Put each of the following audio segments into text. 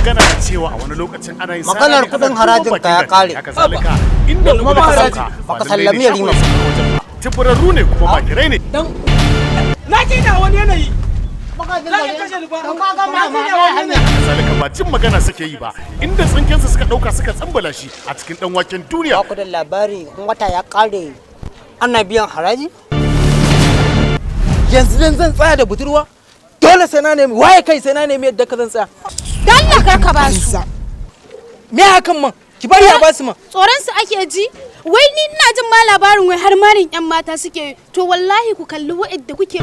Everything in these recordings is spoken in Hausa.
Magana da cewa a wani lokacin ana yin Maganar sara ne kudin ana harajin duban ka ya bakin kare. gari. Haka zalika inda Kuma kuma baka sauka baka ba lallai sallami ne Yarima shago ya sauka wajen ba. Tiburarru ne kuma makirai ne. Dan na ji na wani yanayi. Za ka kashe ni fa. Na ji na wani yanayi. Haka zalika ba jin magana suke yi ba, inda tsinkensu suka dauka suka tsambala shi a cikin dan waken duniya. Ba ku da labari in wata ya kare ana biyan haraji? Yanzu dan zan tsaya da budurwa, dole sai na nemi waye kai, sai na nemi yadda ka zan tsaya. Dan Allah kar ka ba su. Me hakan man? Ki bari a basu man. Tsoron su ake ji? Wai ni ina jin ma labarin wai har marin yan mata suke. To wallahi ku kalli wa'idda kuke.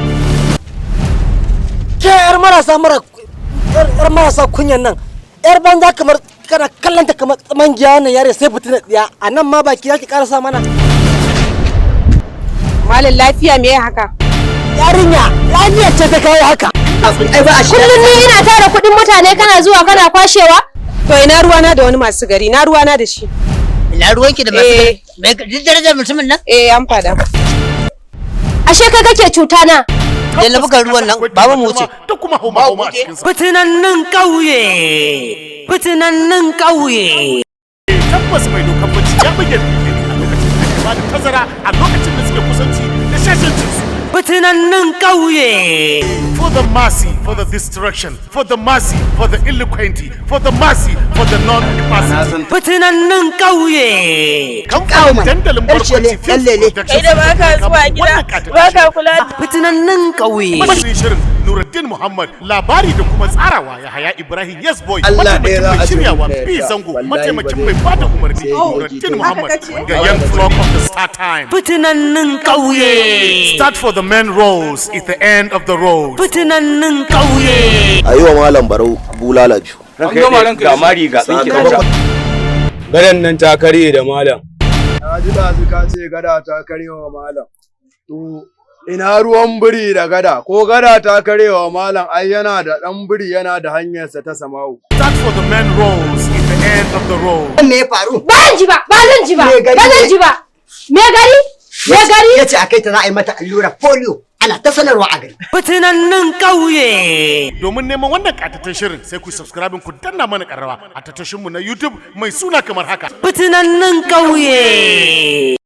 Ke yar marasa mara yar marasa kunyan nan, yar banza, kamar kana kallanta kamar tsaman giya, wannan yare sai fitina tsiya a nan ma baki za ki karasa mana. Malam, lafiya? Me haka? Yarinya, lafiya ce ta kawo haka? Ai ba a shi. Kullum ni ina tara kuɗin mutane, kana zuwa kana kwashewa? To ina ruwana da wani masu gari, na ruwana da shi. Ina ruwanki da masu Eh. gari? Mai duk darajar mutumin nan? Eh, an fada. Ashe kai kake cuta na. Da bugar ruwan nan, baba mu wuce. Da kuma hauma hauma a cikin sa. Fitinannin ƙauye! Fitinannin ƙauye! Tabbas mai dokan bacci ya buge a lokacin da ake bada tazara a lokacin da suke kusanci da shashancin su. Fitinannin ƙauye! For the mercy, for the destruction, for the mercy, for the eloquenty, for the mercy, for the non-capacity. Fitinannin ƙauye! Kamfanin Dandalin Barkwanci Films Production. Kai da baka zuwa gida, baka kula. Fitinannin ƙauye! Mashirin shirin Nuruddin Muhammad, labari da kuma tsarawa Yahaya Ibrahim Yes Boy, Allah ɗaya mataimakin za mai a ce shiryawa mun B yarda. Zango, Wallahi mataimakin ba mai zai- bada umarni sai Nuruddin Muhammad, kace? ga young flock of the Star Time. Fitinannin ƙauye! Start for the main roads is the end of the road. Fitinannin ƙauye! A yi wa Malam Barau bulala biyu. Ga mari, ga tsinke. Gadan nan ta karye da malam. Na ji ɗazu ka ce gada ta karyewa malam. To ina ruwan biri da gada? Ko gada ta karyewa malam, ai yana da ɗan biri, yana da hanyarsa ta sama'u. Start for the main roads is the end of the road. Me ya faru? Ba zan ji ba, ba zan ji ba, Me gari ba zan ne? ji ba. Me gari? Me gari? Ya ce a kai ta za a yi mata allura polio, ana ta sanarwa a gari. Fitinannin ƙauye! Domin neman wannan ƙatattun shirin, sai ku subscribe, ku danna mana ƙararrawa a tashinmu na YouTube mai suna kamar haka. Fitinannin ƙauye!